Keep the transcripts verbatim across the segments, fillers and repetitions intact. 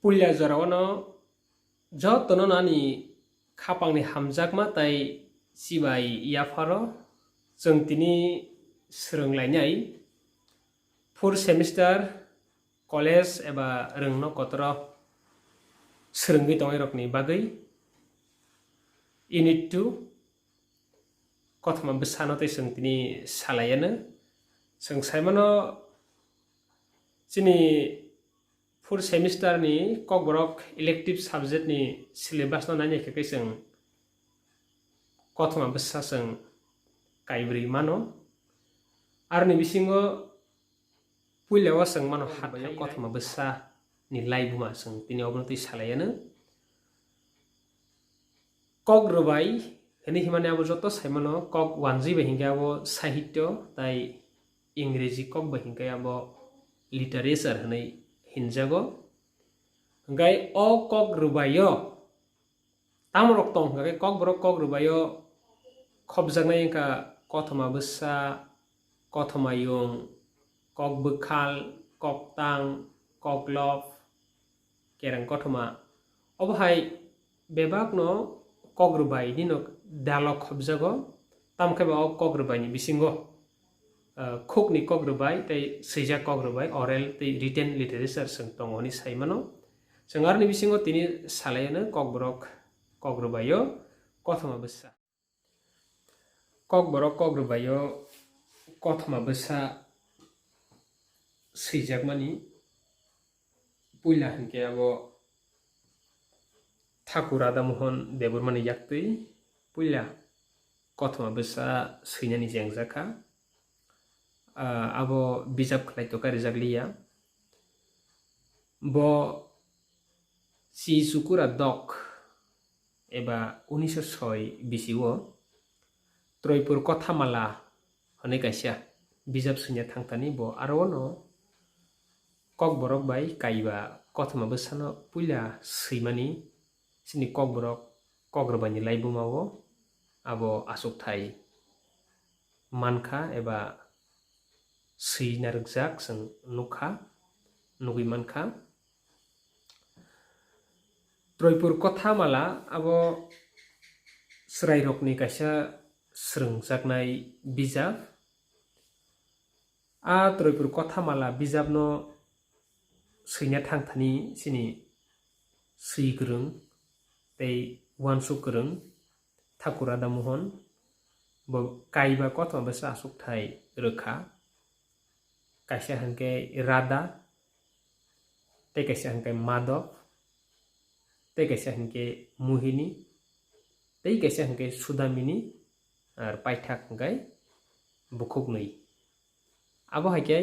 Puila jorao no jotono ani khapangni hamjakma tai chibai yapharo chwng tini swrwnglainai. Fourth semester college eba rwngno kotoro swrwngwi tongnai rokni bagwi unit two kothoma bwsano tei chwng tini salaiano. Chwng saimano chini fourth semester ni Kokborok elective subject ni syllabus no naina khe khe chwng kothoma bwsa chwng kaibrwi mano. Aroni bisingo puila o chwng mano hathai kothoma bwsa ni laibuma chwng tini obono twi salaiano. Kok rwbai hwnwi himani abo joto saimano kok wanjwi bai hinkhe abo sahityo tai Ingreji kok bai hinkhe abo literature hwnwi hinjago. Hinkhe o kok rwbaio tamorok tong hinkhe Kokborok kok rwbaio khopjaknai wngkha kothoma bwsa, kothoma yung, kok bwkhal, kok tang, kok lop, kereng kothoma. Obo hai bebakno kok rwbai nino dalok khopjago, tamo khe ba o kok rwbaini bisingo, ah, khukni kok rwbai tei swijak kok rwbai, oral tei written literature chwng tongo hwnwi sai mano. Chwng aroni bisingo tini salaiano Kokborok kok rwbaio kothoma bwsa. Kokborok kok rwbaio kothoma bwsa swijakmani puila hinkhe abo Thakur Radhamohon Debbarmani yaktwi puila kothoma bwsa swinani chengjakha. Ah, abo bijap khlai to karijak liya. Bo Chi Chukura Dok eba unisho soi bisio Troipur Kothamala hwnwi kaisa bijap swina thangthani bo aro no Kokborok bai kaiba kothoma bwsano puila swimani chini Kokborok kok rwbaini laibuma o abo achukthai mankha eba swi narwkjak chwng nukha, nugwi mankha. Troipur Kothamala abo chwrairokni kaisa swrwngjaknai bijap. A Troipur Kothamala bijapno swina thangthani chini swi kwrwng tei uansuk kwrwng Thakur Radhamohon bo kaiba kothoma bwsa achukthai rwkha. Kaisa hinkhe Radha, tei kaisa hinkhe Madhav, tei kaisa hinkhe Mohini, tei kaisa hinkhe Sudamini, ar paithak hinkhe bukhuknwi. Abo hai khe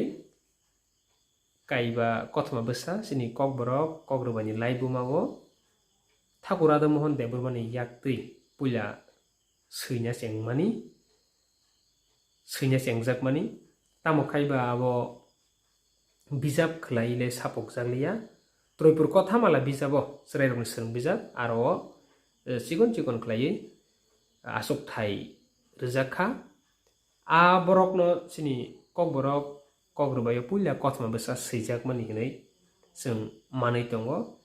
kaiba kothoma bwsa chini Kokborok kok rwbaini laibuma o Thakur Radhamohon Debbarmani yaktwi puila swina chengmani, swina chengjakmani. Tamo khai ba abo bijap khwlai le sapokjak liya. Troipur Kothamala bijabo chwrairokni swrwng bijap, aro o, eh, chikon chikon khwlaiwi achukthai rwjak kha. A borokno chini Kokborok kok rwbaio puila kothoma bwsa swijakmani hwnwi chwng manwi tongo.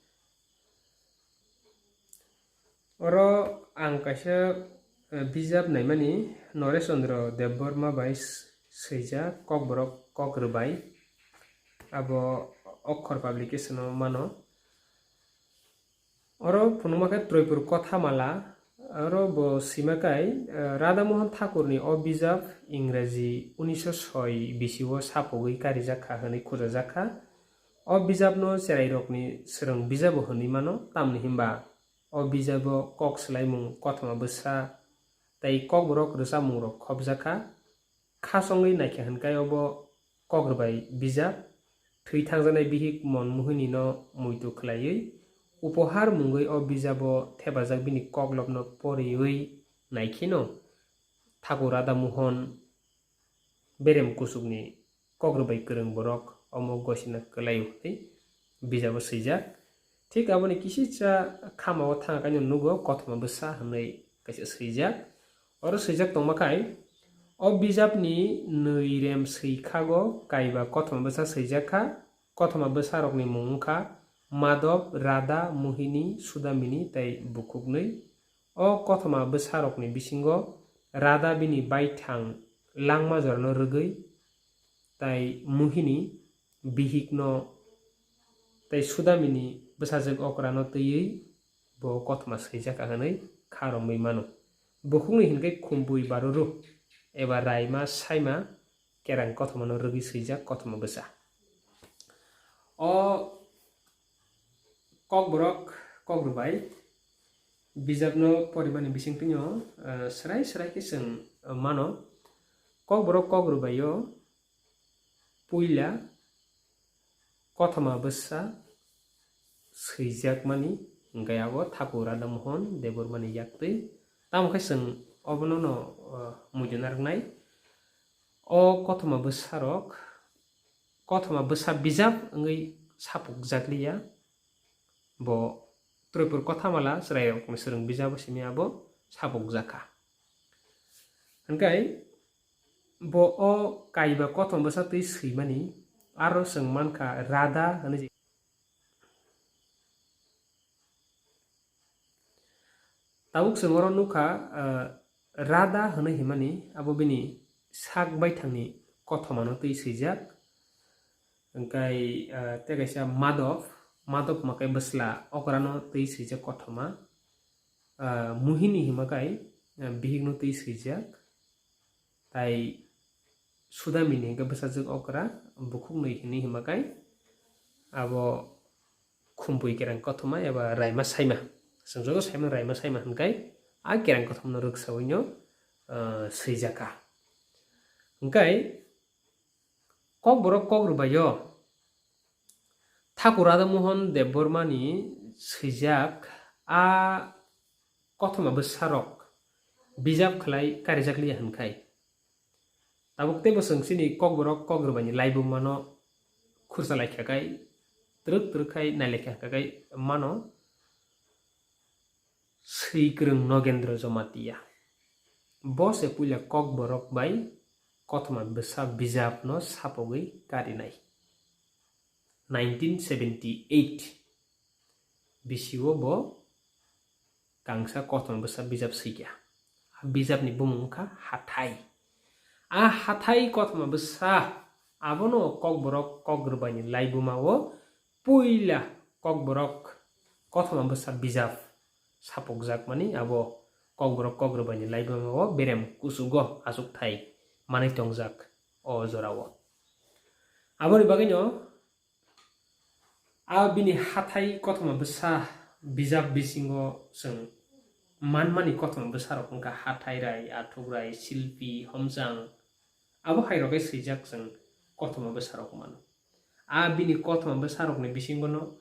Oro ang kaisa, eh, bijap naimani Noresh Chandra Debbarma bai s-, swijak Kokborok kok rwbai. Abo Okhor Publication-o mano. Oro phunukma khe Troipur Kothamala, oro bo sima kai, eh, Radha Mohan Thakurni o bijap Ingraji unisho soi bisio sapogwi karijak kha hwnwi khujajak kha. O bijapno cherairokni swrwng bijabo hwnwi mano, tamni hwnba o bijabo kok swlaimung kothoma bwsa tei Kokborok rwchapmungrok khopjak kha. Khasongwi naikha hwnkhai obo kok rwbai bijap, thwi thangjaknai bihik Monmohinino muitu khwlaiwi upohar mungwi o bijabo thepajak bini koklopno poriwi naikheno Thakur Radha Mohon berem kuchukni kok rwbai kwrwng borok omo gosina kwlaio hwnwi bijabo swijak. Thik aboni kisicha khamao thangkaino nugo kothoma bwsa hwnwi kaisa swijak. Oro swijak tongma khai, o bijapni nwi rem swi khago kaiba kothoma bwsa swijak kha. Kothoma bwsarokni mung wngkha Madhob, Radha, Mohini, Sudamini tei bukhuknwi. O kothoma bwsarokni bisingo Radha bini baithang langma jorano rwgwi, tai Mohini bihikno tei Sudamini bwsajwk okrano twiwi bo kothoma swijak hwnwi kha romwi mano. Bukhukni hinkhe khumpui baruru eba raima saima kerang kothomano rwgwi swijak kothoma bwsa. O Kokborok Kokrwbai bijapno porimani bisingtwino, eh, swrai swrai khe chwng mano. Kokborok Kokrwbaio puila kothoma bwsa swijakmani, hwnkhe abo Thakur Radha Mohan Debbarmani yaktwi. Tamo khe chwng obono no, eh, muitu narwknai. O kothoma bwsarok, kothoma bwsa bijap wngwi sapukjakliya. Bo Troipur Kothamala chwrairokni swrwng bijabo simi abo sapukjakha. Hwnkhe bo o kaiba kothoma bwsa twi swimani, aro chwng mankha Radha hwnwi. Tabuk chwng oro nukha, ah, Radha hwnwi himani, abo bini sak baithangni kothomano twi swijak. Hwnkhe, ah, tei kaisa Madhob, Madhob hwnkhe bwsla okrano twi swijak kothoma. Ah, Mohini himkhe, ah, bihikno twi swijak. Tai Sudamini hwnkhe bwsajwk okra, bukhuknwi hwnwi himkhe abo khumpui kerang kothoma eba raima saima. Chwng joto saimano raima saima hwnkhe a kerang kothomano rwksawino, ah, swijakha. Hwnkhe Kokborok Kokrwbaio Thakur Radha Mohan Debbarmani swijak a kothoma bwsarok bijap khlai karijakliya hwnkhe. Tabuk teibo chwng chini Kokborok Kokrwbaini laibumano khursa laikha khai, twrwk twrwk khai nailaikha khai mano. Swikwrwng Nogendra Jamatia. Bo se puila Kokborok bai kothoma bwsa bijapno sapogwi karinai. Nineteen seventy eight bisio bo kangsa kothoma bwsa bijap swikha. A bijapni bumung wngkha Hathai. A Hathai kothoma bwsa abono Kokborok Kokrwbaini laibumao puila Kokborok kothoma bwsa bijap sapukjakmani, abo Kokborok Kokrwbaini laibumao berem kuchugo achukthai manwi tongjak o jorao. Aboni bagwino a bini Hathai kothoma bwsa bijap bisingo chwng manmani kothoma bwsarok wngkha Hathai Rai, Athuk Rai, Silpi, Homchang. Abo hai rokhe swijak chwng kothoma bwsarok mano. A bini kothoma bwsarokni bisingono,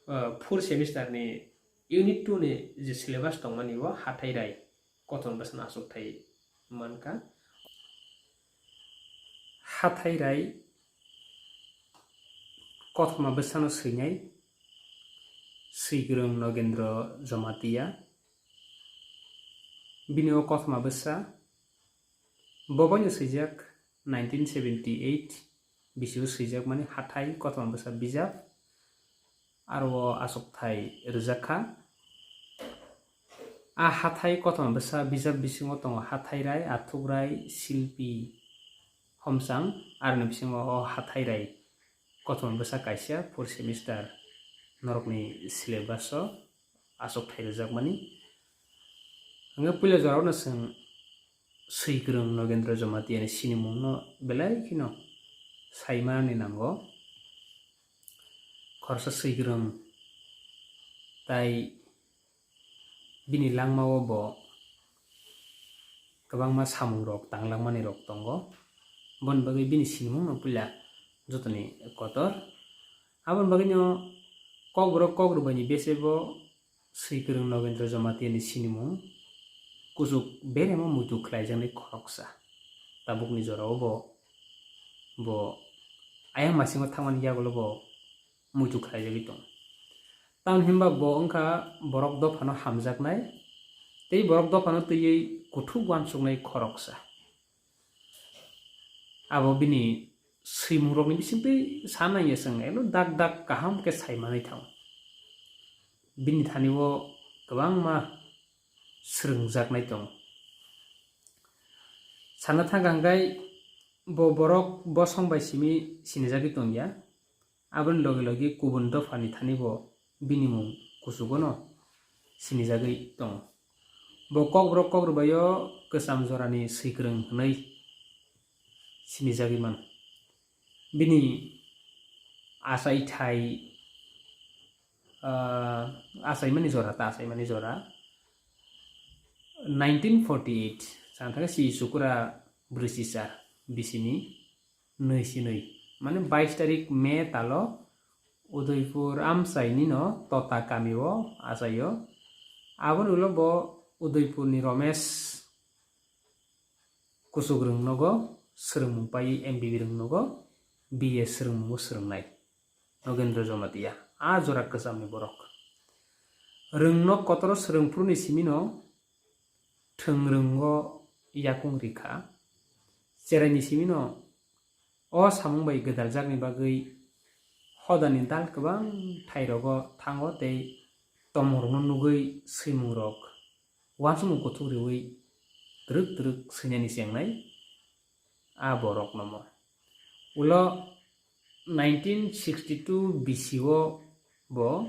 uh, fourth semester ni unit two ni je syllabus tongmani o Hathai Rai kothoma bwsano achukthai mankha. Hathai Rai kothoma bwsano swinai Swikwrwng Nogendra Jamatia. Bini o kothoma bwsa bo boino swijak nineteen seventy eight bisio swijakmani Hathai kothoma bwsa bijap aro o achukthai rwjakha. A Hathai kothoma bwsa bijap bisingo tongo Hathai Rai, Athuk Rai, Silpi, Homchang, aroni bisingo o Hathai Rai kothoma bwsa kaisa fourth semester norokni syllabus o achukthai rwjakmani. Hwnkhe puila jorao no chwng Swikwrwng Nogendra Jamatia ni sinimung no belai kheno saimanani nango. Khoroksa Swikwrwng tai bini langmao bo kwbangma samungrok tanglangmanirok tongo. Boni bagwi bini sinimung no puila jotoni kotor. Aboni bagwino Kokborok Kokrwbaini bese bo Swikwrwng Nogendra Jamatia ni sinimung kuchuk beremo muitu khlaijaknai khoroksa. Tabukni jorao bo, bo ayang masingo thangmani yagulo bo muitu khlaijagwi tongo. Tamoni hinba bo wngkha borok dophano hamjaknai tei borok dophano twiwi kuthuk uansuknai khoroksa. Abo bini swimungrokni bisingtwi sa nangya chwng, elo dak dak kaham khe sai manwi thango. bini thani o kwbangma swrwngjaknai tongo. Sana thangkha hwnkhe bo borok bosong bai simi sinijagwi tongya, aboni loge loge kubun dophani thani bo bini mung kuchugo no sinijagwi tongo. Bo kokborok kokrwbaio kwcham jorani swikwrwng hwnwi sinijagwi mano. Bini achaithai, ah, achaimani jora, ta achaimani jora nineteen forty eight, chanthaga si chukura bwrwichisa bisini nwi si nwi, mane bais tarik May talo Udaipur amchaini no Tota kami o achaio. Aboni ulo bo Udaipur ni Romesh kuchukrwng nogo swrwngmung pai, M B B rwng nogo B A swrwngmungo swrwngnai Nogendra Jamatia. A jora kwchamni borok. Rwngno kotoro swrwngphuruni simino thwng rwngo yakung rikha. Cheraini simino o samung bai gwdaljakni bagwi hodani dal kwbang thairogo thango tei tomorokno nugwi swimungrok uansukmung kuthuk riwi twrwk twrwk swinani chengnai a borokno mo. Ulo nineteen sixty two B C o bo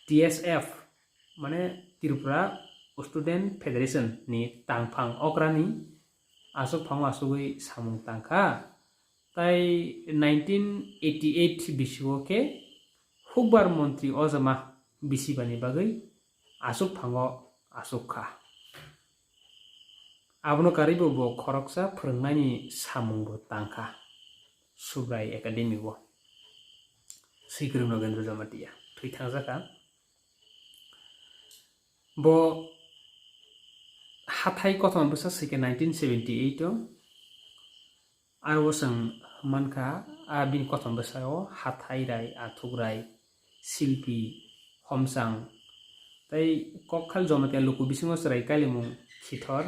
T S F, mane Tripura Student Federation ni tangphang okrani aswk phango aswgwi samung tangkha. Tai nineteen eighty eight B C o khe hukbar montri ojama bisibani bagwi aswk phango aswk kha. Abono karwibo bo khoroksa phwrwngnaini samungbo tangkha Subrai Academy o. Swikwrwng Nogendra Jamatia thwi thangjakha. Bo hathai kothoma bwsa swikha nineteen seventy eight o. Aro chwng mankha, a bini kothoma bwsao hathai rai, athuk rai, silpi, homchang, tei kokthal Jamatia luku bisingo chwrai kailaimung khithor,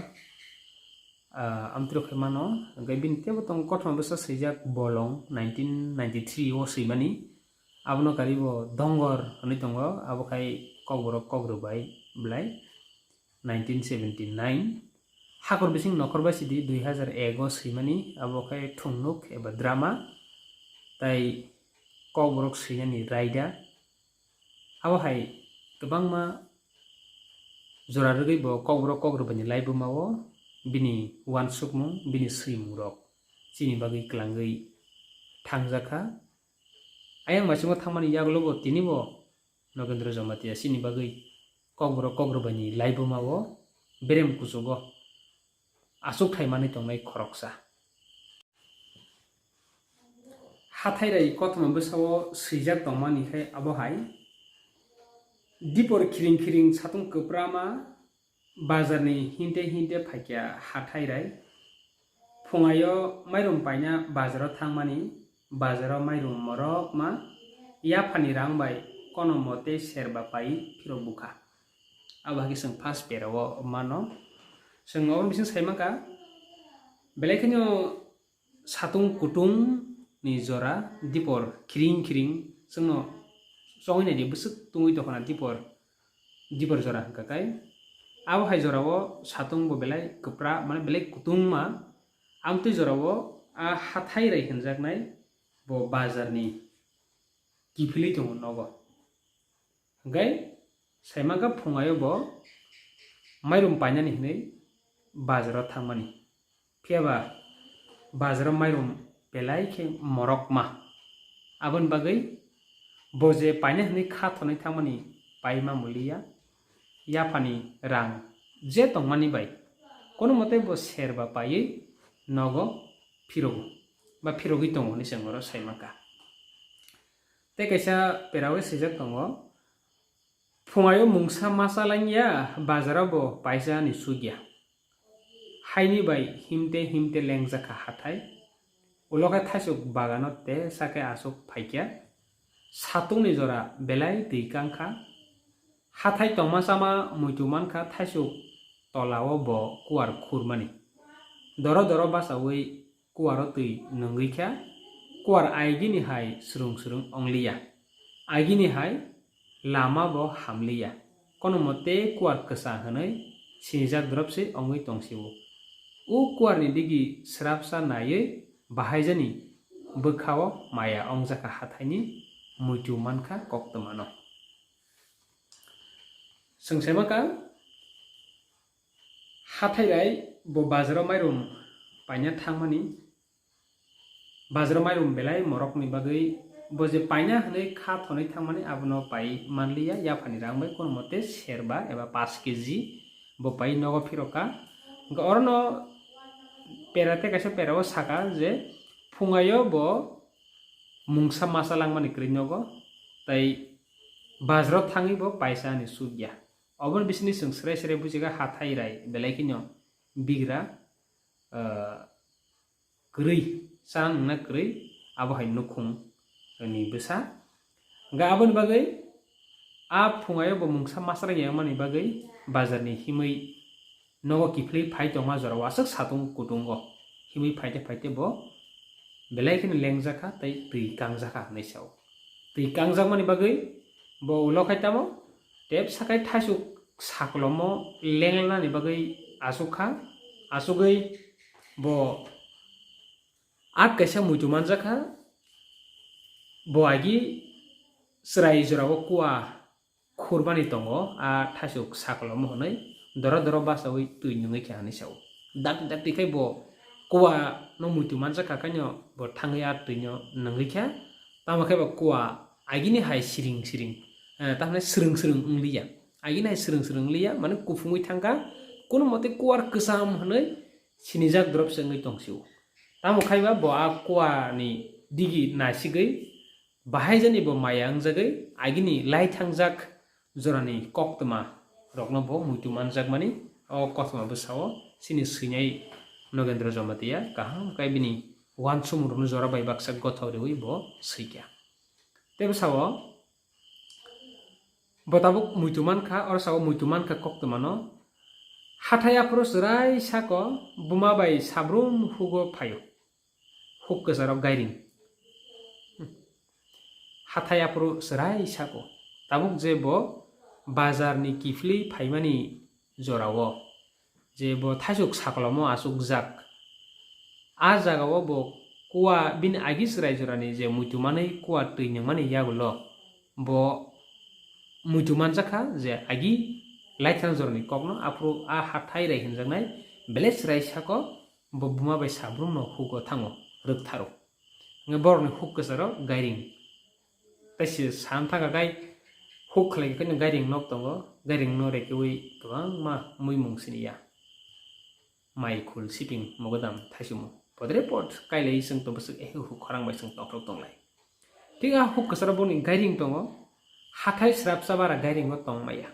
ah, amtwrwk khe mano. Hwnkhe bini teibo tongo kothoma bwsa swijak Bolong nineteen ninety three o swimani. Abono karwi bo Dongor hwnwi tongo, abo khai Kokborok Kokrwbai Blai nineteen seventy nine. Hakhor bising nokhor bai sidi dui hazar ek o swimani, abo khai Thungnuk eba drama, tai Kokborok swinani raida. Abo hai kwbangma jora rwgwi bo Kokborok Kokrwbaini laibuma o bini uansukmung, bini swimungrok chini bagwi kwlangwi thangjakha. Ayang maichungo thangmani yagulo bo tini bo Nogendra Jamatia chini bagwi Kokborok Kokrwbaini laibuma o berem kuchugo achukthai manwi tongnai khoroksa. Hathai rai kothoma bwsao swijak tongmani khai abo hai, dipor khiring khiring satung kwprama bazarni hinte hinte phaikya hathai rai. Phungaio mairum paina bazaro thangmani, bazaro mairum morokma yaphani rang bai kono mote serba pai phirok bukha. Abo hai khe chwng first para o mano. Chwng obo bising sai mankha, belai kheno satung kutung ni jora dipor khiring khiring chwngno chongwi naidi bwswk tungwi tongkhana dipor, dipor jora hwnkha khe. Abo hai jorao satung bo belai kwpra, mane belai kutungma. Amtwi jorao a hathai rai hwnjaknai bo bazarni kiphilwi tongo nogo. Hwnkhe saimankha phungaio bo mairum painani hwnwi bazaro thangmani. Phiyaba bazaro mairum belai khe morokma. Aboni bagwi bo je paina hwnwi kha thonwi thangmani paima muliya. Yaphani rang je tongmani bai kono mote bo serba paiwi nogo phirogo ba phirogwi tongo hwnwi chwng oro saimankha. Tei kaisa perawi swijak tongo, phungaio mungsa masa langya, bazaro bo paisa ni sugya. Haini bai himte himte lengjakha hathai. Ulo khe thaisuk bagano te sakhe aswk phaikya. Satungni jora belai twi kangkha. Hathai tongma chama muitu mankha thaisuk tolao bo kuar khurmani. Doro doro bachaui kuaro twi nungwi kha, kuar aigini hai swrwng swrwng ong liya. Aigini hai lama bo hamliya. Kono mote kuar kwsa hwnwi sinijak drop se wngwi tongsio. O kuarni digi srapsa naiwi bahaijani bwkhao maya wngjakha hathaini muitu mankha koktwmano. Chwng sai mankha, hathai bai bo bazaro mairum paina thangmani, bazaro mairum belai morokni bagwi bo je paina hwnwi kha thonwi thangmani abono pai manliya, yaphani rang bai kono mote serba eba pash keji bo pai nogo phirokha. Hwnkhe orono pera tei kaisa pera o saka je phungaio bo mungsa masa langmani kwrwi nogo, tei bazaro thangwi bo paisa ani sukya. Oboni bisingni chwng srai srai bujikha hathai rai belai kheno bigra, ah, kwrwi, chana nungna kwrwi, abo hai nukhung ni bwsa. Hwnkhe aboni bagwi a phungaio bo mungsa masra yangmani bagwi bazarni himwi nogo kiphilwi phai tongma jorao aswk satung kutungo himwi phaite phaite bo belai kheno lengjakha tei twi kangjakha hwnwi sao. Twi kangjakmani bagwi bo ulo khai tamo tep sakai thaisuk saklomo lenglani bagwi asukha, asugwi bo at kaisa muitu manjakha, bo agi chwrai jorao kua khurmani tongo, a thaisuk saklomo hwnwi doro doro bachaui twi nungwi kha hwnwi sao. Dakti dakti khai bo kua no muitu manjakha, khaino bo thangwi a twi no nungwi kha. Tamo khe bo kua agini hai siring siring, eh, tamni swrwng swrwng wngliya. Agini hai swrwng swrwng wngliya, mane kuphungwi thangkha, kono mote kuar kwcham hwnwi sinijak drop se wngwi tongsio. Tamo khai ba bo a kua ni digi nasigwi bahaijani bo maya wngjagwi agini lai thangjak jorani koktwma rokno bo muitu manjakmani o kothoma bwsao chini swinai Nogendra Jamatia kaham khe bini uansukmung rokno jora bai baksa gothok riui bo swikha. Tei bwsao bo tabuk muitu mankha, oro sao muitu mankha koktwmano. Hathai aphuru chwrai sako buma bai sabrum hugo phaio. Huk kwcharo gairing. Hathai aphuru chwrai sako. Tabuk je bo bazarni kiphilwi phaimani jorao, je bo thaisuk saklomo asukjak. A jagao bo kua bini agi chwrai jorani je muitu manwi kua twi nungmani yagulo bo muitu manjakha je agi laithang jorani kokno aphuru a hathai rai hinjaknai belai chwrai sako bo buma bai sabrumno hugo thango rwktharo. Hwnkhe borokni huk kwcharo gairing. Tei se san thangkha khai huk khlai khe gairing nok tongo, gairing no rekiui kwbangma muimung siniya. Mai khul siping mogodam thaisumo. Podre pod kailai chwng to bwswk ehe huk khorang bai chwng tongthok tonglai. Thik a huk kwcharo boni gairing tongo, hathai srapsa bara gairingo tongmaya.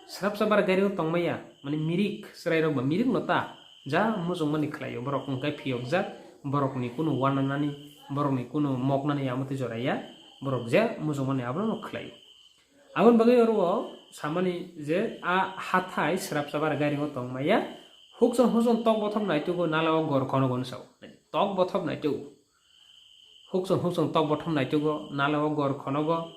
Srapsa bara gairingo tongmaya, mane mirik chwrairok ba mirik no ta, ja muchungmani khlaio. Borok hwnkhe phiyokjak, borokni kunu wananani, borokni kunu moknani amo tei joraya, borok je muchungmani abono khlaio. Aboni bagwi oro o samani je a hathai srapsa bara gairingo tongmaya, hukchon hukchon tok bothop naitugo, nalao gor khonogo hwnwi sao. Tok bothop naitugo. Hukchon hukchon tok bothop naitugo, nalao gor khonogo.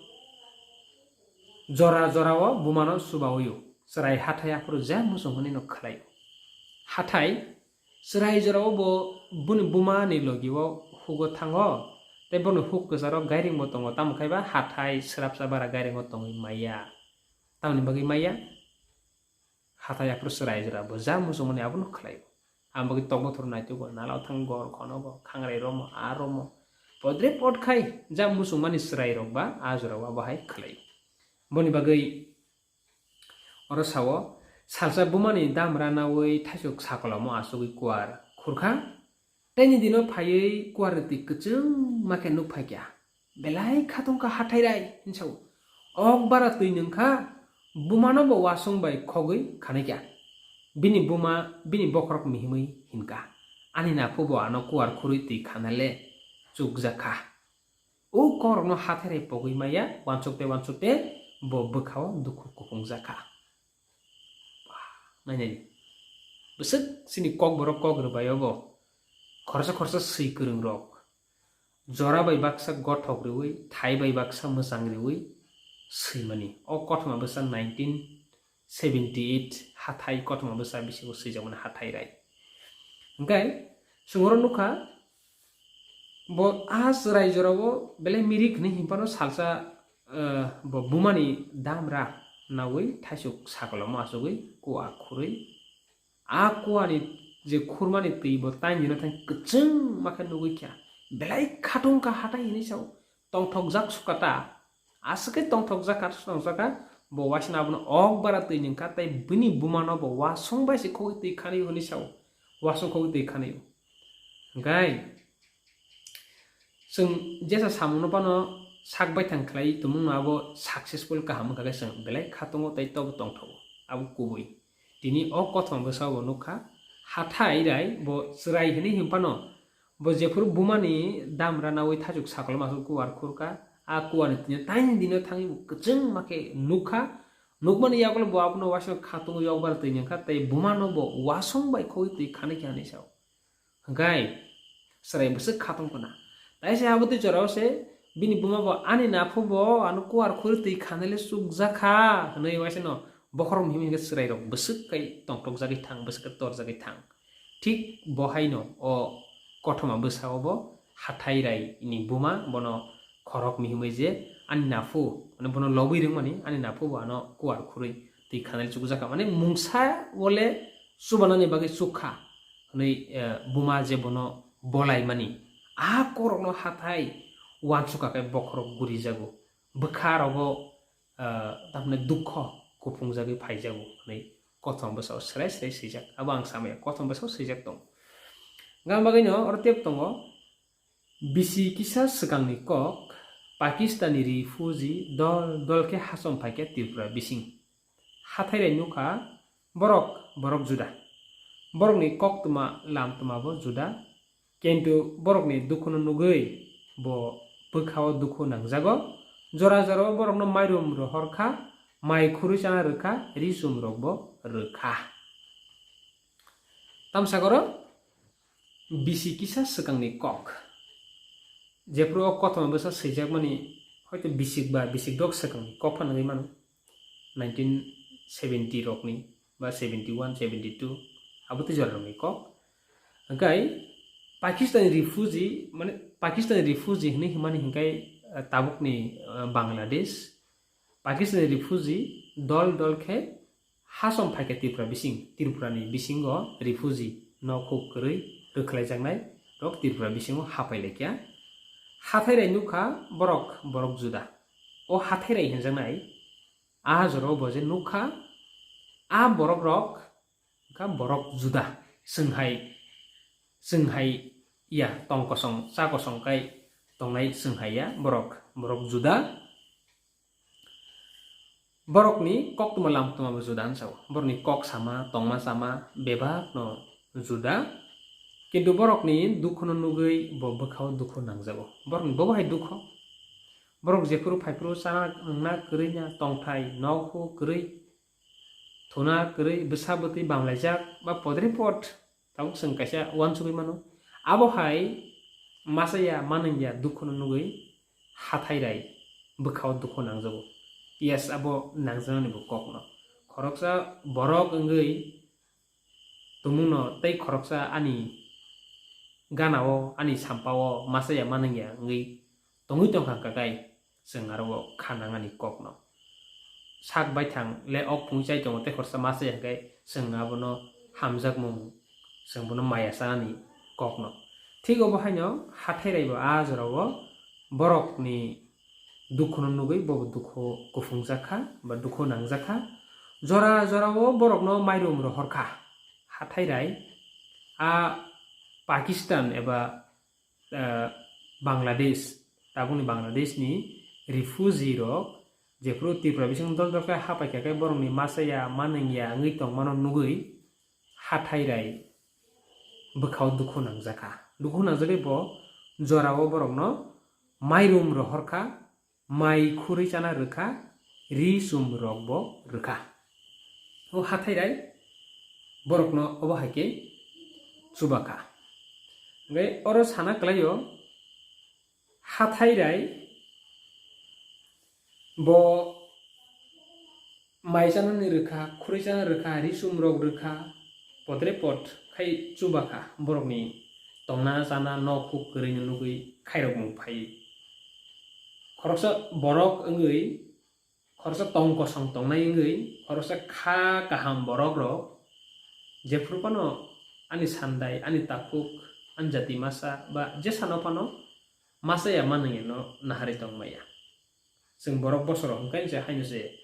Jora jorao bumano chubaui-o. Chwrai hathai aphuru je muchung hwnwi no khlaio. Hathai chwrai jorao bo buni bumani logio hugo thango, tei bono huk kwcharo gairingbo tongo, tamo khai ba hathai srapsa bara gairingo tongwi maya. Tamoni bagwi maya? Hathai aphuru chwrai jora bo ja muchungmani abono khlaio. Aboni bagwi tok bothor naitugo, nalao thang gor khonogo, khangrai romo, a romo. Podre pod khai ja muchungmani chwrairok ba a jorao abo hai khlaio. Boni bagwi oro sao, salsa bumani dam ranaui thaisuk sakolomo asugwi kuar khurkha. Teini dino phaiwi kuarni twi kwchwngma khe nuk phaikha. Belai khatungkha hathai rai, hwnwi sao. Ok bara twi nwngkha, bumano bo uasung bai khogwi khanaikha. Bini buma bini bokhorok mihimwi hinkha, "Ani naphu bo ano kuar khurwi twi khana le chukjakha." O kokrokno hathai rai pogwi maya, uansukte uansukte bo bwkhao dukhu kuphungjakha. Nainai di. Bwswk chini kokborok kok rwbaio bo. Khoroksa khoroksa swi kwrwngrok. Jora bai baksa gothok rwui, thai bai baksa mwchang rwui, swimani. O kothoma bwsa nineteen seventy eight hathai kothoma bwsa bisingo swijakmani Hathai Rai. Hwnkhe chwng oro nukha, bo a chwrai jorao belai mirik hwnwi hinphano salsa, eh, bo bumani damra naui thaisuk sakolamo achugwi kua khurui a kuani je khurmani twi bo taini dino thang kwchwng ma khe nugwi kha. Belai khatungkha hathai hinwi sao. Tongthokjak sukha ta. Aswk khe tongthokjak kha, tongthokjak kha. Bo waisano abono ok bara twi nwng kha, tei bini bumano bo wasung bai se khogwi twi khanwi hinwi sao. Wasung khogwi twi khanwi. Hwnkhe chwng jesa samungno phano sak baithang khlai tongmungno abo successful kaham wngkha khe chwng belai khatungo tei tobo tongthogo. Abo kubui. Tini o kothoma bwsao bo nukha, Hathai Rai bo chwrai hinwi hinphano bo jephuru bumani damra naui thaisuk sakolma aswk kuar khurkha, a kuarni tini taini dino thangwi bo kwchwng ma khe nukha, nukmani yagulo bo abono waisano khatungwi yokbar twi nwng kha tei bumano bo wasung bai khogwi twi khanwi khe hinwi sao. Hwnkhe chwrai bwswk khatungphano. Taisa abo twi jorao se bini buma bo, "Ani naphu bo ano kuar khuri twi khanai le chukjak kha," hwnwi waisano bokhorok mihim hwnkhe chwrairok bwswk kai tongthokjagwi thang, bwswk kai torjagwi thang. Thik bo haino o kothoma bwsao bo Hathai Rai ni buma bono khorok mihimwi je, "Ani naphu," mane bono lobwi rwngmani, "Ani naphu bo ano kuar khurwi twi khanai le chukjak kha," mane mungsa bole chubanani bagwi chukha. Hwnwi, eh, buma je bono bolaimani, a korokno hathai uansukha khe bokhorok gurijago, bwkha rogo, eh, tamni dukho kuphungjagwi phaijago hwnwi kothoma bwsao srai srai swijak. Abo ang samaya kothoma bwsao swijak tongo. Gam bagwino oro tep tongo, bisi kisa swkangni kok, Pakistani refugee dol dol khe hasom phaikha Tripura bising. Hathai Rai nukha, borok, borok juda. Borokni koktwma, lamtwma bo juda. Kintu borokni dukhuno nugwi bo bwkhao dukhu nangjago. Jora jorao borokno mairum rohorkha, mai khurui chana rwkha, ri chumrokbo rwkha. Tamsakoro bisi kisa swkangni kok. Jephuru o kothoma bwsa swijakmani, hoito bisik ba bisik dok swkangni kok phano wngwi mano. Nineteen seventy rokni ba seventy one, seventy two, abo tei jora rokni kok. Hwnkhe Pakistani refugee, mane Pakistani refugee hwnwi hwnmani hwnkhe, eh, tabukni, eh, Bangladesh. Pakistani refugee dol dol khe hasom phaikha Tripura bising, Tripurani bisingo refugee nok huk kwrwi rwkhlaijaknai rok Tripura bisingo hapai laikha. Hathai Rai nukha borok, borok juda. O Hathai Rai hinjaknai, a jorao bo je nukha, a borok rok wngkha borok juda. Chwng hai, chwng hai ya tong kosong, cha kosong kai tongnai chwng hai ya borok, borok juda. Borokni koktwma lamtwma bo juda hwnsa o. Borokni kok sama, tongma sama bebak no juda. Kintu borokni dukhuno nugwi bo bwkhao dukhu nangjago. Borokni bobo hai dukho. Borok jephuru phaiphuru chana wngna kwrwi na tongthai, nok hu kwrwi, thuna kwrwi, bwsa bwtwi bamlaijak ba podre pod tabuk chwng kaisa uansugwi mano. Abo hai masa ya manung ya dukhuno nugwi Hathai Rai bwkhao dukhu nangjago. Yes, abo nangjaknani bo kokno. Khoroksa borok wngwi tongmungno tei khoroksa ani ganao, ani sampao masa ya manung ya wngwi tongwi tongkha hwnkha khe chwng aro o kha nangani kokno. Sak baithang le ok phung chai tongo tei khoroksa masa ya hwnkhe chwng abono hamjakmung, chwng bono maya chanani kokno. Thik obo haino Hathai Rai bo a jorao borokni dukhuno nugwi bo dukhu kuphungjak kha ba dukhu nangjak kha. Jora jorao borokno mairum rohorkha. Hathai Rai a Pakistan eba, eh, Bangladesh, tabukni Bangladeshni refugee rok jephuru Tripura bising dol dol khe hapaikha khe borokni masa ya manung ya wngwi tongmano nugwi Hathai Rai bwkhao dukhu nangjakha. Dukhu nangjagwi bo jorao borokno mairum rohorkha, mai khurwi chana rwkha, ri chum rok bo rwkha. O Hathai Rai borokno obo hai khe chubakha. Hwnkhe oro sana kwlaio, Hathai Rai bo Mai chanani rwkha, khurui chana rwkha, risum rok rwkha, podre pod khai chubakha borokni tongna chana nok huk kwrwino nugwi khairokmung phaiwi. Khoroksa borok wngwi, khoroksa tong kosong tongnai wngwi, khoroksa kha kaham borok rok jephuru phano ani sandai, ani takhuk, ani jati masa ba jesano phano masa ya manwino naharwi tongmaya. Chwng borok bosoro hwnkhe se haino se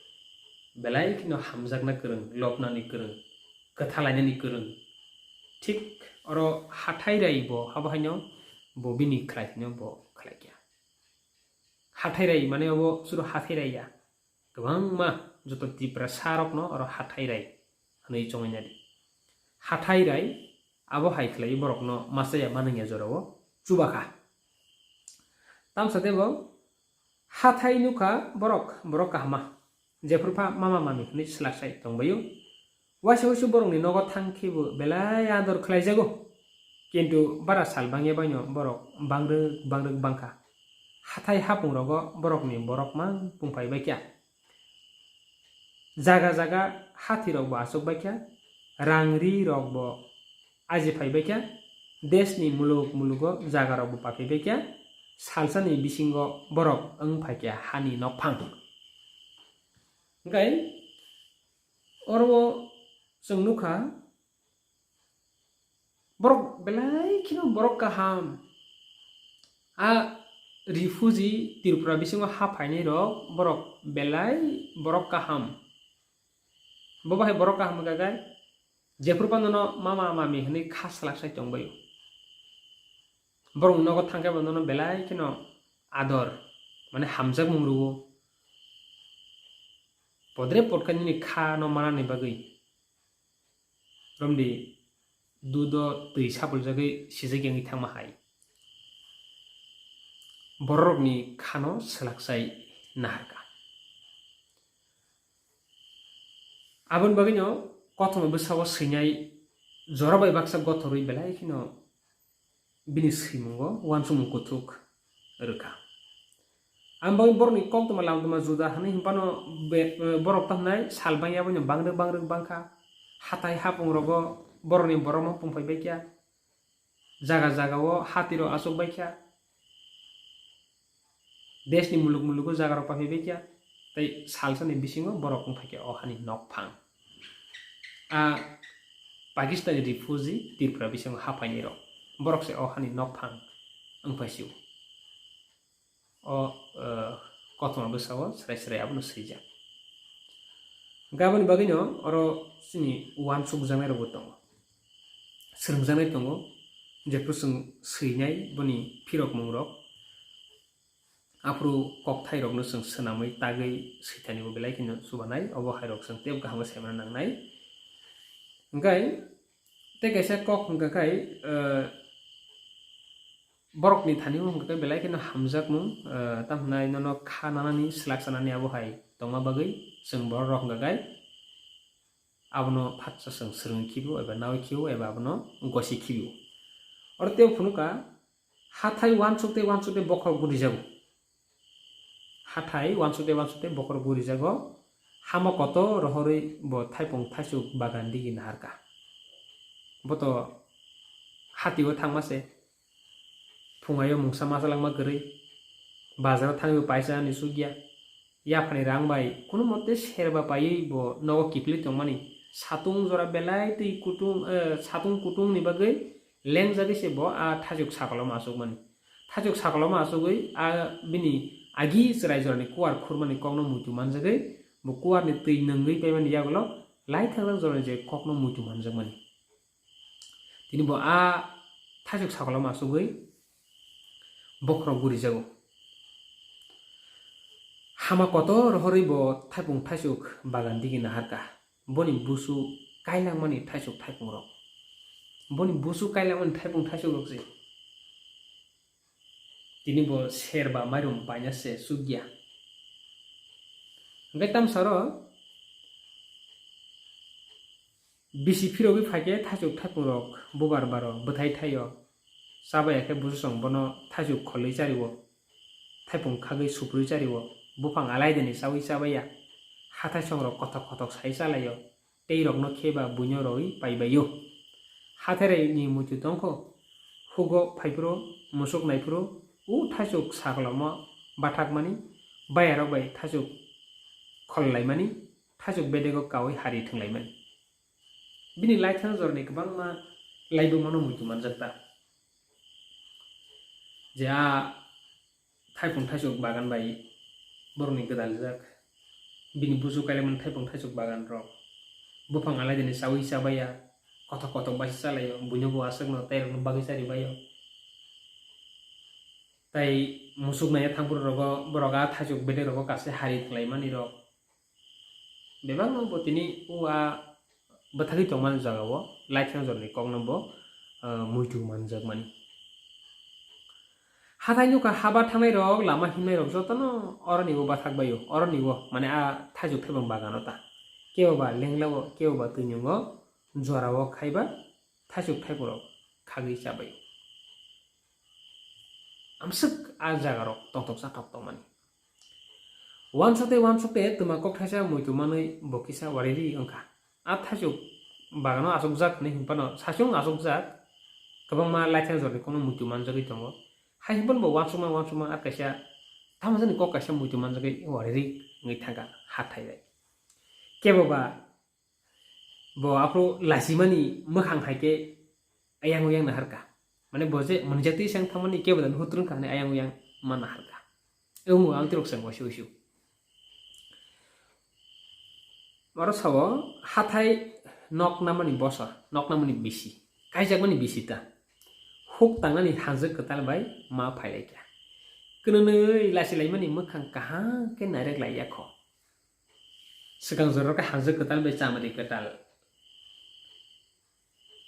belai kheno hamjakna kwrwng, lobnani kwrwng, kwthalainani kwrwng. Thik oro hathai rai bo habo haino bo bini khlai hino bo khlaikya. Hathai rai mane obo chwrw hathai rai ya. Kwbangma joto Tiprasa rokno oro hathai rai hwnwi chongnai di. Hathai rai abo hai khlai borokno masa ya manwngya jorao chubakha. Tamsa tebo hathai nukha borok, borok kahama. Jephuru pha mama mami hwnwi swlak sai tongbaio. Waisa waisa borokni nogo thang khe bo belai ador khlaijago. Kintu bara sal bangya baino borok bangrwk bangrwk bangkha. Hathai hapung rogo borokni borok mang pungphai baikha. Jaga jaga hathi rok bo achuk baikha. Rang ri rok bo aji phai baikha. Desni muluk mulugo jaga rok bo paphai baikha. Salsani bisingo borok wng phaikha hani nokphang. Hwnkhe oro chwng nukha, borok belai kheno borok kaham. A refugee Tripura bisingo ha phainai rok borok belai borok kaham. Bo bahai borok kaham wngkha khe jephuru phano no mama mami hwnwi kha swlak sai tongbaio. Borokni nogo thangkhe bo nono belai kheno ador, mane hamjakmung rwo. Podre podkha nini kha no manani bagwi romdi dudo twi sapuljagwi sijak yangwi thangma hai. Bororokni khano swlak sai naharkha. Aboni bagwino kothoma bwsao swinai jora bai baksa gothorwi belai kheno bini swimungo uansukmung kuthuk rwkha. Ang bagwi borokni koktwma lamtwma juda hwnwi hwnphano be-, borok tamo nai sal bangya boino bangrwk bangrwk bangkha. Hathai hapung rogo borokni borokno pungphai baikha. Jaga jagao hathirok achuk baikha. Desni muluk mulugo jagarok paphai baikha. Tei salsani bisingo borok wngphaikha o hani nokphang. A Pakistani refugee Tripura bisingo haphainai rok. Borok se o hani nokphang wngphaisio. O, eh, kothoma bwsao srai srai abono swijak. Hwnkhe aboni bagwino oro chini uansukjaknai rokbo tongo. Swrwngjaknai tongo. Jephru chwng swinai boni phirokmung rok. Aphuru kokthairokno chwng swnamwi tagwi swithanibo belai kheno chubanai, obo hairok chwng teibo kaham khe saimano nangnai. Hwnkhe tei kaisa kok hwnkha khai, eh, borokni thani o hwnkha khe belai kheno hamjakmung, eh, tamo hwnai nono kha nanani, swlak chanani abo hai tongma bagwi chwng bororok hwnkha khai abono phatsa chwng swrwngwi khibio eba nawi khibio eba abono gosi khibio. Oro teibo phunukha, hathai uansuk tei uansuk tei bokhorok gurijago. Hathai uansuk tei uansuk tei bokhorok gurijago. Hama kotor rohorwi bo thaipung thaisuk bagan digi naharkha. Bo to hatio thangma se. Phungaio mungsa machalangma kwrwi. Bazaro thangwi paisa ani sukya. Yaphani rang bai kuno mote serba paiwi bo nogo kiphilwi tongmani. Satung jora belai twi kutung, eh, satung kutungni bagwi lengjagwi se bo a thaichuk sakalo ma achukmani. Thaichuk sakalo ma achugwi a bini agi chwrai jorani kuar khurmani kokno muitu manjagwi bo kuarni twi nungwi paimani yagulo lai thangjak jorani je kokno muitu manjakmani. Tini bo a thaichuk sakalo ma achugwi bokhorok gurijago. Hama kotor rohorwi bo thaipung thaisuk bagan digi naharkha. Boni busu kailangmani thaisuk thaipungrok. Boni busu kailangmani thaipung thaichukrok se. Tini bo ser ba mairum paina se chukya. Hwnkhe tamsaro bisi phirogwi phaikhe thaisuk thaipungrok bubar baro bwthai thaio. Chabaiya khe busu chwng bono thaisuk kholwi chario, thaipung khagwi suprwi chario, buphang alaidani chawi chabaiya. Hathai songrok kothok kothok sai chalaio, tei rokno khe ba buino rwi paibaio. Hathairai ni muitu tongkho, hugo phaiphuru, musuk naiphuru, u thaichuk saklomo bathakmani, bayarok bai thaichuk khollaimani, thaichuk bedego kaui hari thwnglaimani. Bini laithang jorni kwbangma laibumano muitu manjak ta. Je a thaipung thaichuk bagan bai borokni gwdaljak, bini busu kailaimani thaipung thaichuk bagan rok, buphang alaidini chaui chabaiya, kothok kothok baisa chalaio, buino bo aswkno tei rokno bagwi charibaio. Tai musuk naiya thangphuru rogo borok a thaichuk bedek rogo kaisa hari thwnglaimani rok. Bebakno bo tini o a bwthagwi tongmani jagao laithang jorni kokno bo, ah, muitu manjakmani. Hathai nukha haba thangnai rok, lama himnai rok jotono oroni o bathak baio, oroni o mane a thaichuk thaibang bagano ta. Kebo ba lenglao, kebo ba twinyungo, jorao khaiba thaichuk thaiborok khagwi chabaio. Amswk a jagarok tongthok chathok tongmani. Uansukte uansukte twma kok thaisa muitu manwi bo kisa wariri wngkha. A thaichuk bagano achukjak hwnwi hinphano saichung achukjak, kwbangma laithang jorni kokno muitu manjagwi tongo. Hai hinphano bo uansukma uansukma a kaisa tamo jani kok kaisa muitu manjagwi wariri wngwi thangkha hathai bai. Kebo ba bo aphuru lachimani mwkhang hai khe ayang uyang naharkha. Mane bo je mwnwijak twi sang thangmani kebo dan hutrwng kha hwnwi ayang uyang ma naharkha. Omo ang tirok chwng waisi waisi. Oro sao hathai nok namani bosor, nok namani bisi, kaijakmani bisi ta. Huk tangnani hanjwk kwtal bai ma phailaikha. Kwnwi lachilaimani mwkhang kaham khe nairek laiyakho. Swkang jorao khe hanjwk kwtal bai chamari kwtal.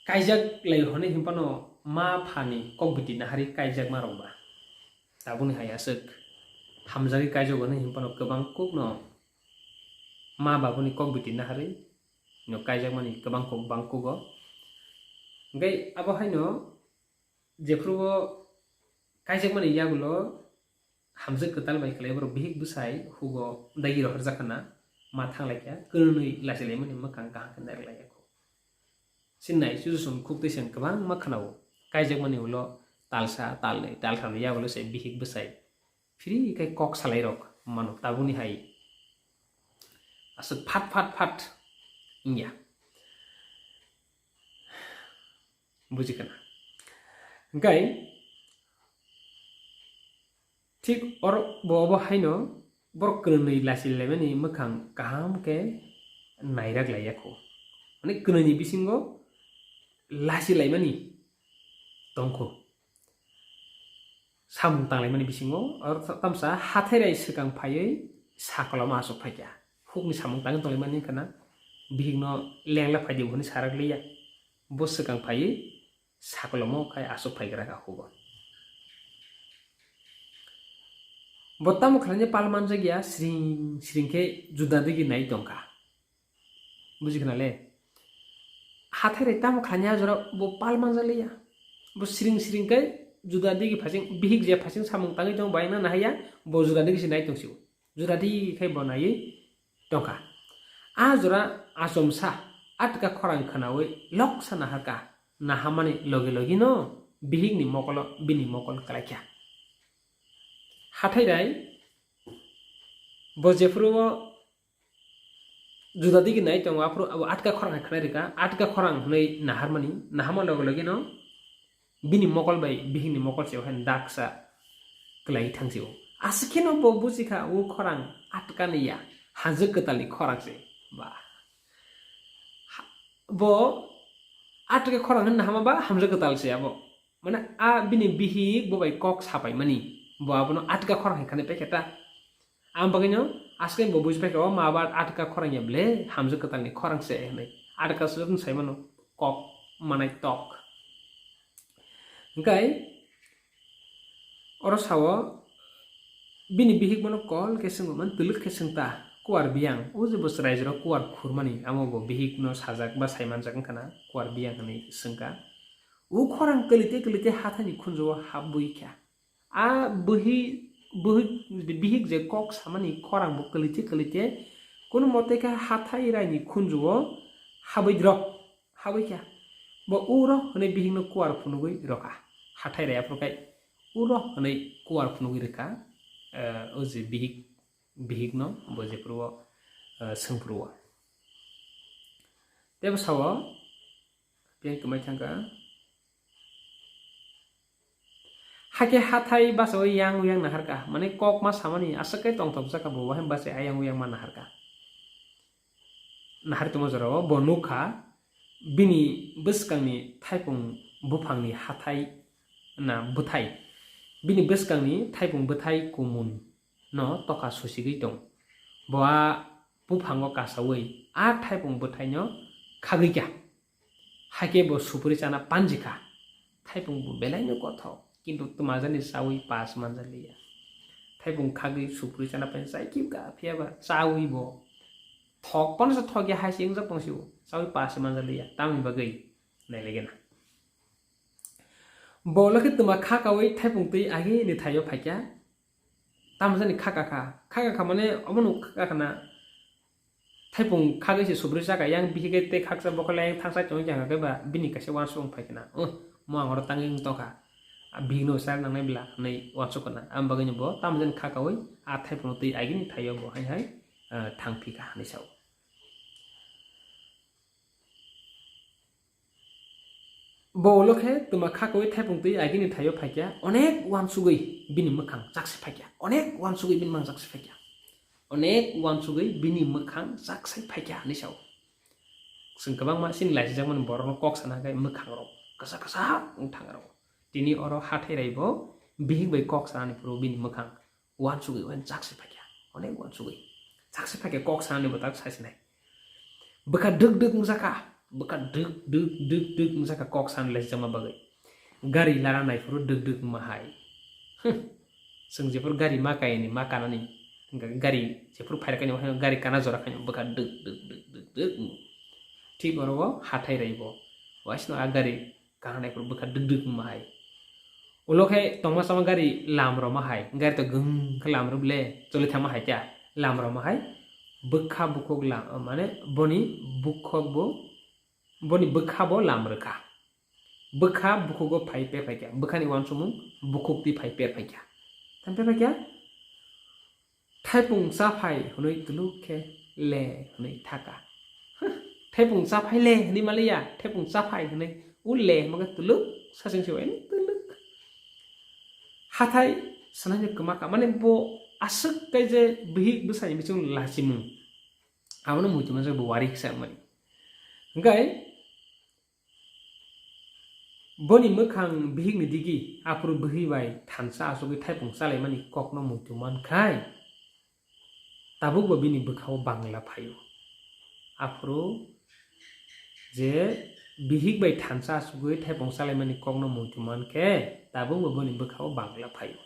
Kaijak lai hwnwi hinphano ma phani kok biti naharwi kaijakma rok ba. Tabukni hai aswk hamjagwi kaijak hwnwi hinphano kwbang kukno ma babuni kok biti naharwi no kaijakmani kwbang kuk bang kugo. Hwnkhe abo haino jephuru o kaijakmani yagulo hamjwk kwtal bai kwlai borok bihik bwsai hugo dagi rohorjak hwnna ma thanglaikha, kwnwi lachilaimani mwkhang kaham khe nairwk laiyakho. Sinai chuchusong khuk twisong kwbangma khwnao, kaijakmani ulo talsa, talnwi, taltham ni yagulo se bihik bwsai phiri khe kok salairok mano, tabukni hai aswk phat phat phat wngya. Buji khna. Hwnkhe thik oro bo obo haino borok kwnwi lachi laimani mwkhang kaham khe nairak laiya kho. Mane kwnwi ni bisingo lachi laimani tongkho. Samung tanglaimani bisingo oro tamsa hathairai swkang phaiwi sakoloma achuk phaikha. Hukni samung tangwi tonglaimani wngkha na, bihikno lengla phaidi hwnwi sarak liya. Bo swkang phaiwi sakolomo khai achuk phaigra kha hugo. Bo tamo khlaina pal manjakya, siring siring khe juda digi nai tongkha. Buji khna le? Hathairai tamo khlaina jora bo pal manjakliya. Bo siring siring khe juda digi phasing, bihik je phasing samung tangwi tong bai na nahaya, bo juda digi se nai tongsigo. Juda digi khai bo naiwi tongkha. A jora achomsa atka khorang khnaui loksa naharkha, nahamani logi logi no bihikni mokolo bini mokol kwlaikha. Hathairai bo jephuru o juda digi nai tongo, aphuru abo atka khorang hai khnai rikha, atka khorang hwnwi naharmani, nahama logi logi no bini mokol bai bihikni mokol se hai daksa kwlai thangsi o. Aswk kheno bo buji kha, o khorang atka ni ya, hanjwk kwtal ni khorang se. Ba. Ha-, bo atka khorang hwnwi nahama ba hamjwk kwtal se abo. Mane a bini bihik bo bai kok sapai mani, bo abono atka khorang hai khanai paikha ta. Ang bagwino aswk bo buji paikha, o ma ba atka khorang ya ble, hamjwk kwtal ni khorang se hwnwi. Atka se sai mano kok manai tok. Hwnkhe oro sao bini bihik bono kol khe swngo, man twlwk khe swngta, kuar biyang, o je bo chwrai jora kuar khurmani, amo bo bihik no sajak ba sai manjak wngkha na, kuar biyang hwnwi swngkha. O khorang kwlwite kwlwite hathaini khunju o habwi kha. A bwhi-, bwhi-, bihik je kok samani khorang bo kwlwite kwlwite Kono mote khe hathai raini khunju o habwi rok, habwi kha. Bo uro hwnwi bihikno kuar phunugwi rokha. Hathai rai aphuru khai uro hwnwi kuar phunugwi rwkha, eh, o je bihik, bihikno bo jephuru o, eh, swngphuru o. Tebo sao, Piyang kwmai thangkha. Hakhe hathai basa o yang yang naharkha. Mane kok ma samani aswk khe tongthok jakha bo, wahai basa ayang uyang ma naharkha. Nahar tongma jorao bo nukha bini bwskangni thaipung buphangni hathai na bwthai. Bini bwskangni thaipung bwthai kumun no tokha susigwi tong. Bo a buphango kasaui a thaipung bwthaino khagwi kha. Hakhe bo supri chana panjikha. Thaipung bo belaino kothok, kintu twmajani chaui pas manjaliya. Thaipung khagwi supri chana pan chai kibka, phiyaba chaui bo thok, kono se thokya hai se wngjak tong sio, chaui pas manjaliya. Tamni bagwi nailaigena. Bo lokhe twma khakaui thaipung twi agini thaio phaikya. Tamjani khaka kha, khaka kha mane omono khaka khana. Thaipung khagwi se subri chaka yang bihike tei khaksa bokol yang thangsa chong kha khe ba bini kaisa uansukmung phai khna. Uh, mo ang oro tangwi wng tokha. A bihikno sal nangnai bla hwnwi uansuk khna. Am bagwino bo tamjani khakaui a thaipung twi agini thaio bo hai hai, uh, thang phi kha hwnwi sao. Bo ulo khe twma khakaui thaipung twi agini thaio phaikya, onek uansugwi bini mwkhang chakse phaikya, onek uansugwi bini mwkhang chakse phaikya, onek uansugwi bini mwkhang chakse phaikya hwnwi sao. Chwng kwbangma chini laisijakmani borokno kok sana khe mwkhangrok kwchak kwchak wng thangrok. Tini oro hathai rai bo bihik bai kok sanani phuru bini mwkhang uansugwi uain chakse phaikya, onek uansugwi chakse phaikya kok sanani bo tak saisinai. Bwkha dwk dwk wngjakha, bwkha dwk dwk dwk dwk wngjakha kok san laijakma bagwi. Gari lara naiphuru dwk dwk wngma hai. Huh. Chwng jephuru gari ma kaini, ma kanani, hwnkhe gari jephuru phairokani, gari kana jora khaino bwkha dwk dwk dwk dwk dwk wngo. Thik oro o hathai raibo. Waisno a gari Kaham naiphuru bwkha dwk dwk wngma hai. Ulo khe tongma sama gari lam rwma hai. Gari to gwng khe lam rw ble choli thangma hai kya. Lam rwma hai. Bwkha bukhuk lam, mane boni bukhuk bo, boni bwkha bo lam rwkha. Bwkha bukhugo phai per phai kya. Bwkhani uansukmung bukhuk twi phai per phai kya. Thang per phai kya. Thaipung chaphai hwnwi tuluk khe le hwnwi thaka. Huh, thaipung chaphai le hwnwi maliya, thaipung chaphai hwnwi u le hwnwi khe tuluk saching se waino tuluk. Hathai sanaino kwma ka, mane bo aswk khe je bihik bwsani bising lachimung. Abono muitu manjak bo wari kisa wngmani. Hwnkhe Boni mwkhang bihikni digi, aphuru bwrwi bai thansa achugwi thaipung chalaimani kokno muitu mankhai, tabukbo bini bwkhao bangla phaio. Aphuru je bihik bai thansa achugwi thaipung chalaimani kokno muitu mankhe, tabukbo boni bwkhao bangla phaio.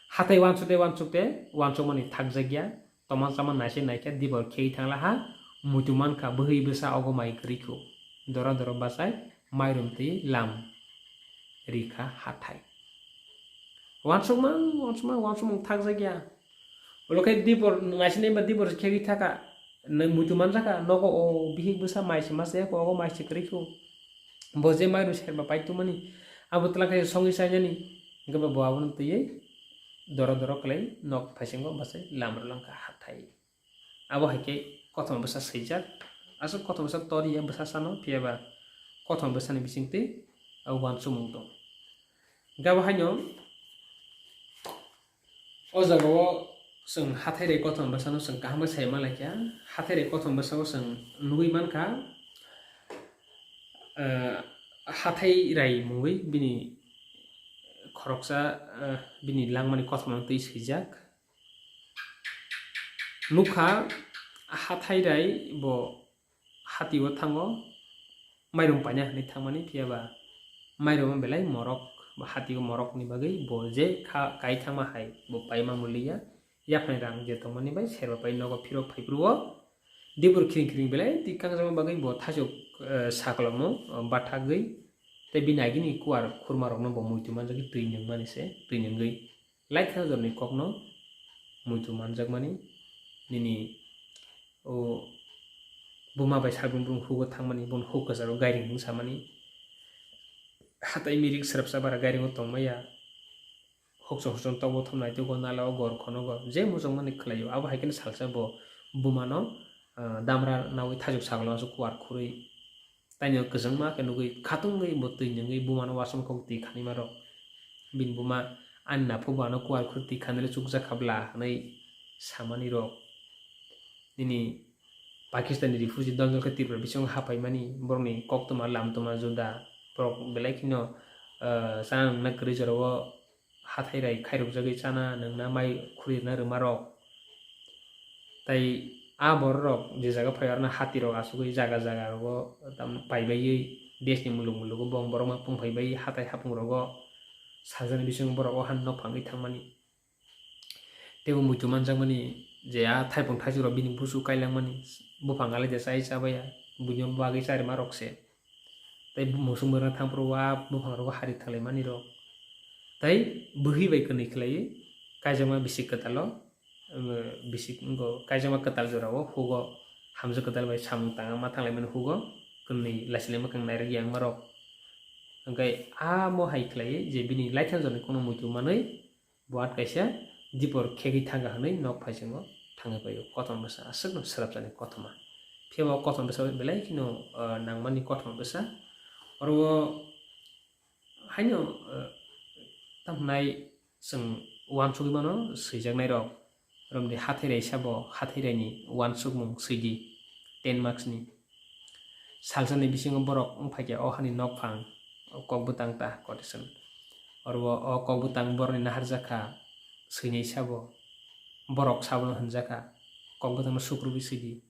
Hathai uansukde uansukde uansukmani thakjakya, Toman saman naisai naikhe dibor khei thanglaha, muitu mankha bwhwi bwsa ogo mai kwrwikhu. Dora dora bachai mairum twi lam rikha hathai. Wansukmang, wansukmang, wansukmang thakjakya. Ulo khe dibor naisai naiba dibor khegwi thaka, muitu manjakha, nogo o bihik bwsa mai se masa yakho, ogo mai se kwrwikhu. Bo je mairum serba pai tongmani, abo twla khe songwi chainani, hwnkhe bo abono twiwi doro doro khlai nok thaisingo bachai lam rwlangkha hathai. Abo hai khe kothoma bwsa swijak. Aswk kothoma bwsa toriya bwsa sano, phiyaba kothoma bwsani bisingtwi abo uansukmung tong. Hwnkhe abo haino o jagao chwng hathai rai kothoma bwsano chwng kaham khe sai manlai kha. Hathai rai kothoma bwsao chwng nugwi mankha, eh, hathai rai mungwi bini khoroksa, eh, bini langmani kothoma twi swijak. Nukha hathai rai bo hati o thango mairum paina hinwi thangmani, phiyaba mairum belai morok, bo hati o morokni bagwi bo je kha-, kai thangma hai bo paima muliya, yaphang rang je tongmani bai serba pai nogo phirok phaiphuru o dibur khiring khiring belai twi kangjakma bagwi bo thaichuk, eh, saklomo, eh, bathagwi tei bini agini kuar khurmarokno bo muitu manjagwi twi nungmani se, twi nungwi. Lai thajorni kokno muitu manjakmani nini O buma bai salbrum brum hugo thangmani, bono huk kwcharo gairing hwnwi samani. Hatai mirik srapsa bara gairingo tongmaya. Hokchong hokchong tokbo thumnai tugo nala o gor khonogo. Je muchungmani khlaio, abo hai kheno salsa bo bumano, ah, damra nawi thaichuk sagalo aswk kuar khurwi. Taino kwchangma khe nugwi khatungwi bo twi nungwi bumano uasamkhok twi khanima rok. Bini buma ani naphuk bo ano kuar khurwi twi khanile chukjak kha bla hwnwi samani rok. Nini Pakistan ni refugee donjol khe Tripura bisingo haphaimani, borokni koktwma lamtwma juda, borok belai kheno, ah, chana nungna kwrwi jorao hathai rai khairokjagwi chana nungna mai khurina rwma rok. Tai a borok rok je jaga phai arokno hati rok asugwi jaga jaga rogo tam paibaiwi desh ni muluk mulugo bom borok ma pung phaibai hatai hapung rogo sajani bisingo borok o han nok phangwi thangmani. Teibo muitu manjakmani je a thaipung thaisuk rok bini busu kailangmani, buphang alai de chai chabaiya, buino bagwi charima rok se. Tei musung bwrwna thangphuru a buphang rogo hari thanglaimani rok. Tei bwhwi bai kwnwi khlaiwi kaijakma bisik kwtalo, um, bisik wngkho kaijakma kwtal jorao hugo hamjwk kwtal bai samung tangma thanglaimani hugo kwnwi lachilai mwkhang nairwk yangma rok. Hwnkhe amo hai khlaiwi je bini laithang jorni kono muitu manwi bo at kaisa dipor khegwi thangkha hwnwi nok phaisingo thangwi paio. Kothoma bwsa aswkno swrapjani kothoma. Phiya o kothoma bwsa belai kheno, ah, nangmani kothoma bwsa. Oro o haino, ah, tamhnai chwng uansugwi mano swijaknai rok. Romdi hathai rai sabo hathai raini uansukmung swidi ten marks ni. Salsani bisingo borok wngphaikha o hani nokphang, o kokbwtang ta quotation. Oro o kokbwtang borokni naharjakha, swinai sabo, borok sabono hwnjakha, kokbwtangno sukrubwi swidi.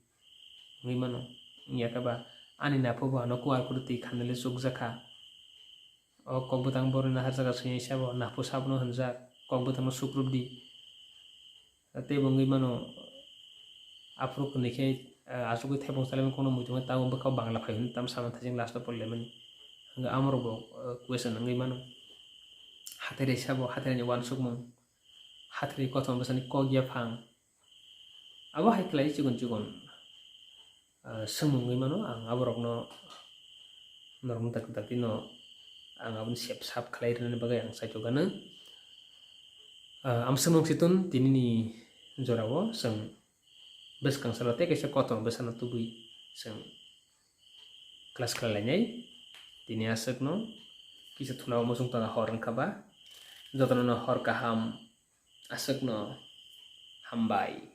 Wngwi mano, wngya khe ba ani naphuk bo ano kuar kuru twi khanale chukjakha. O kokbwtang borokni naharjakha swinai sabo, naphuk sabono hwnjak, kokbwtangno sukrubdi. Tei bo wngwi mano, aphuru kwnwi khe, ah, achugwi thaipung chalaimani kokno muitu wngkha, tabuk bwkha o Bangla phai hwnwi tamo samani thajak last o porilaimani. Hwnkhe amorokbo, ah, question wngwi mano. Hathai rai sabo, hathai raini uansukmung, hathai rai kothoma bwsani kok yaphang. Abo hai khlai chikon chikon, ah, swngmung wngwi mano, ang aborokno norokno dakti dakti no ang aboni sep sap khlai rwnani bagwi ang chaitok anw. Ah, amswngmung chitun tinini jorao chwng bwskang salo tei kaisa kothoma bwsano tubui chwng class khlai lainai. Tini aswkno kisa thunao muchung tongna hor wngkha ba, jotono no hor kaham, aswkno hambai.